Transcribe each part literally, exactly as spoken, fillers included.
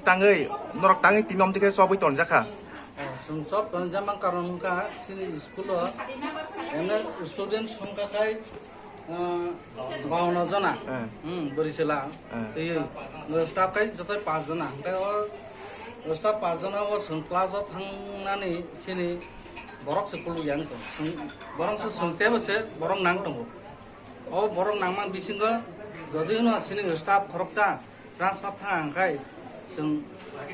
Tangwi, norok tangwi tini omtwi khe chobwi tonjakha. Oh, chwng chop tonjakma karon wngkha chini school o student songkha khai, ah, bawanno jona. Eh. Hmm, bwrwi chwla. Eh. Twiwi. Staff khai joto paanch jona. Hwnkhe o staff paanch jona o chwng class o thangnani chini borok se kuluk ya wngkha. Chwng, borok se chwng teibo se borok nang tongo. O borok nangma bisingo jodi hwno chini staff khoroksa transfer thang hwnkhe chwng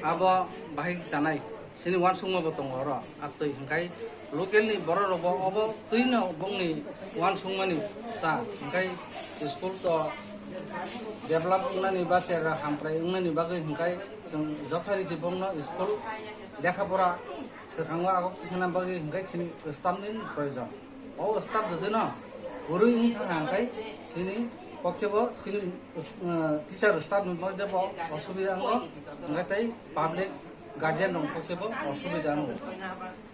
abo bahai chanai. Chini uansukma bo tongo oro. Aktwi hwnkhe local ni borok rok bo obo twino bongni uansukmani ta hwnkhe school to develop wngnani ba chera hamkrai wngnani bagwi hwnkhe chwng jothoriti bongno school lekha pora swkango agok tisana bagwi hwnkhe chini staff ni proyojon. O staff jodi no kwrwi wng thang hwnkhe chini pokhe bo chini, uh, teacher staff ni bagwi bo osubida wngo. Hwnkhe tei public guardian rok pokhe bo osubida wngo.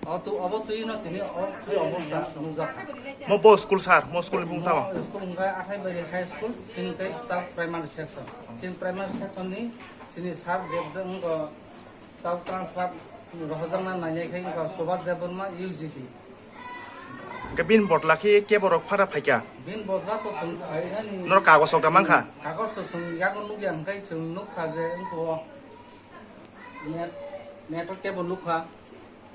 O tu, obo twi no tini o twi obostha nukjakha. Mo bo school sir, mo school ni bung tamo? Mo school hwnkhe Athaibari High School, chini tei ta primary section. Chini primary section ni chini sir Debdang wngkha. Tau transfer rohorjakna nainai khai wngkha Subhas Debbarma U G T. Hwnkhe bini bodla khe kebo rok phara phaikha? Bini bodla to chwng phainani. Norok kagoj rok da mankha? Kagoj to chwng yago nukya, hwnkhe chwng nukha je wngkha o net, net o kebo nukha,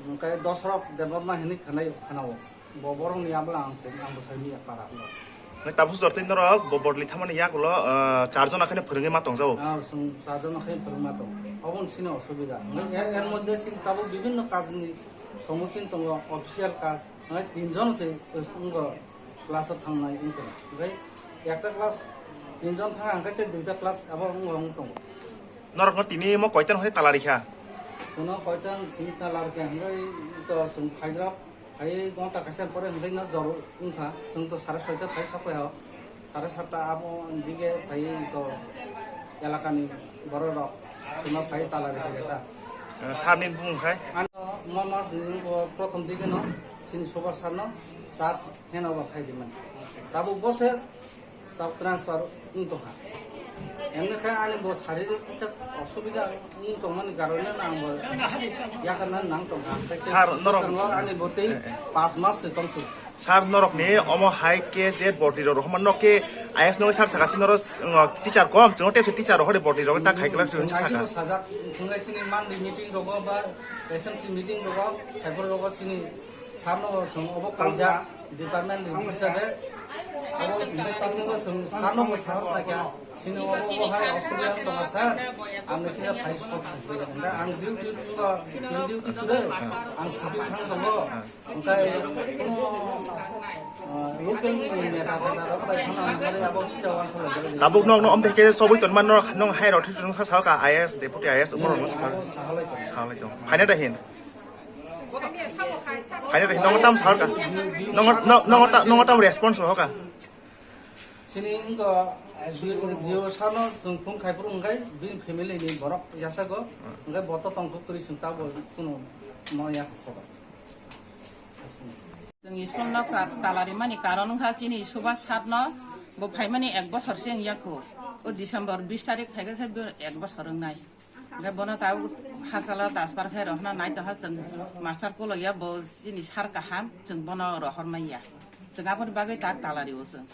hwnkhe Dosrok Debbarma hinwi khwnai, khwnao. Bo borokni abla ang se, ang bwsai miya para hwnba. Nai tabuk jor twi norok bo bodli thamani yakulo, ah, char jona khaino phwrwngwi ma tongjago. Ah, chwng char jona khaino phwrwngma tong. Oboni sini osubida. Nai er, er moddhe sini tabuk bibinno kajni sommukhin tongo, official kaj. Nai tin jon se wngkha class o thangnai wngkha. Oke, ekta class tin jon thang hwnkhe tei duita class abo wngkha wng tongo. Norokno tini mo koitan hwnwi tala rikha? Chwngno koitan sini tala rikha hwnwi to chwng phaidrop. Phai gonta kaisa pore hwnkhai no jor wngkha, chwng to sare soita phai sokpaiha, sare satta abo dige phai to elakani borok rok chwngno phai tala rikha ta. Eh, sir ni bumung khai? Ano mo mas ni bo prothom dige no chini soba sar no sas heno bo khai di man. Tabuk bo se Tabuk transfer wng tongkha. Emni khe ani bo saririk kisa osubida wng tongmani karone no ang bo yakarna nang tongkha. Sir, norok ani bo tei eh, eh. Pas mas se tongsu. Sir, norok ni omo hai khe je bordi rok rohorma nok khe I A S no sir saka si norok, mm, teacher kom, chwng tei teacher rok hori bordi rok ta khai kla chwng saka. Sajak, chwng lai sini monthly meeting rogo ba S M C meeting rogo, khaiphuru rogo sini Sarno bo chwng obo kaijak department ni hisabe obo hwnkhe tasingo chwng sarno bo sahor khlaikha. Chini obo obo hai osubida wng tongkha sir, ang khe phai sok hwnda ang duty wngkha, duty kwrwi ang chuti thang tongo. Hwnkhe local ni neta teta rok bai phano ang khe abo kisa uansuk lai. Tabuk nok no omthe khe chobwi tonma nok nong hai rok thik sa sahor ka I A S deputy I A S umor rok sa. Sahalai tong. Phaina da hin. Phaina da hin. Nongo tam sahor ka. Nongo, no-, nongo ta-, nongo tam response ho ka. Sini wngkha, eh, B O, B O sano chwng phone khai phuru wngkha, bini family ni borok yasago, wngkha bo to tongthok kwrwi chwng tabuk kunu mo ya khobar. Chwng school no ka-, tala rimani karon wngkha chini Subhas sir no bo phaimani ek bosor se wngya kho. O December bis tarik phaikhe se bo ek bosor wngnai. Hwnkhe bono tabuk hachalo transfer khe rohorna nai tongkha chwng master kolokya bo chini sir kaham chwng bono rohor manya. Chwng aboni bagwi tak tala rio chwng.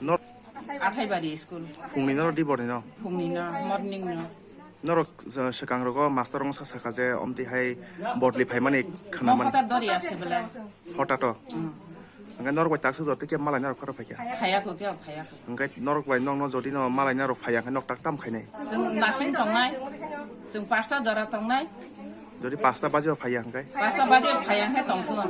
Nor- Athaibari school. Phungni no, dibor ni no? Phungni no, morning no. Norok, uh, swkang rogo master rok sa saka je omtwi hai bodli phaimani khwnaman. Mo kota dori ase bele. Hota to. Mm. Hwnkhe norok bai taksa jor tei kebo malai norok pharo phaikha? Phaya kho, kebo phaya kho. Hwnkhe norok bai nokno jodi no malai norok phaiya hwnkhe nok tak tam khainai? Chwng nasing tongnai. Chwng pasta jora tongnai. Jodi pasta baji o phaiya hwnkhe? Pasta baji o phaiya hwnkhe tongthung.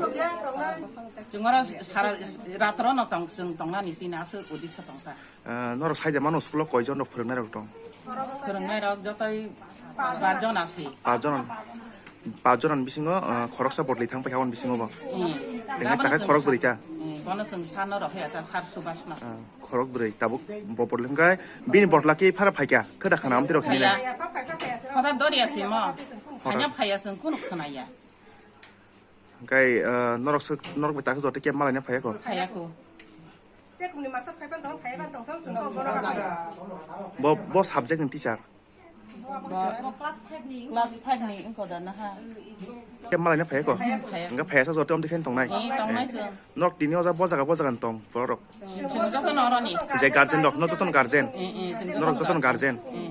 Chwng oro sara ratro no tong, chwng tongnani chini aswk udisa tongkha. Ah, norok saida mano school o koijon rok phwrwngnairok tong? Phwrwngnairok jotoi pachjon ase. Pachjon, pachjon ni bisingo, ah, khoroksa bodli thang paikha aboni bisingo bo. Hmm. Tengkha takhai khorok bwrwi ta? Hmm, bono chwng sano rok ya ta sar Subhas no. Ah, khorok bwrwi tabuk bo bodli hwnkhe bini bodla khe phara phaikha khe da khana amtwi rok hinwi. Phaya. Khoda dori ase mo. Khoda. Phanya phaya chwng kunu khwnaya. Hwnkhe, ah, norok se, norok bai takhe joto kebo malaina phaiya kho? Phaiya kho. Tei kumni master phaipan tong, phaipan tong, tong, chwng tong, bono kaham. Bo, bo subject ni teacher? Class five ni wngkha da naha. Khe malai na phai ko? Phai. Hingga phai sa jote om dikhen tongnai. Eh, tongnai se. Nok tini oja bo jaga bo jaga tong borok. Chwng joto no oroni. Je guardian rok no joto no guardian. Eh, eh, chwng joto no guardian. Eh.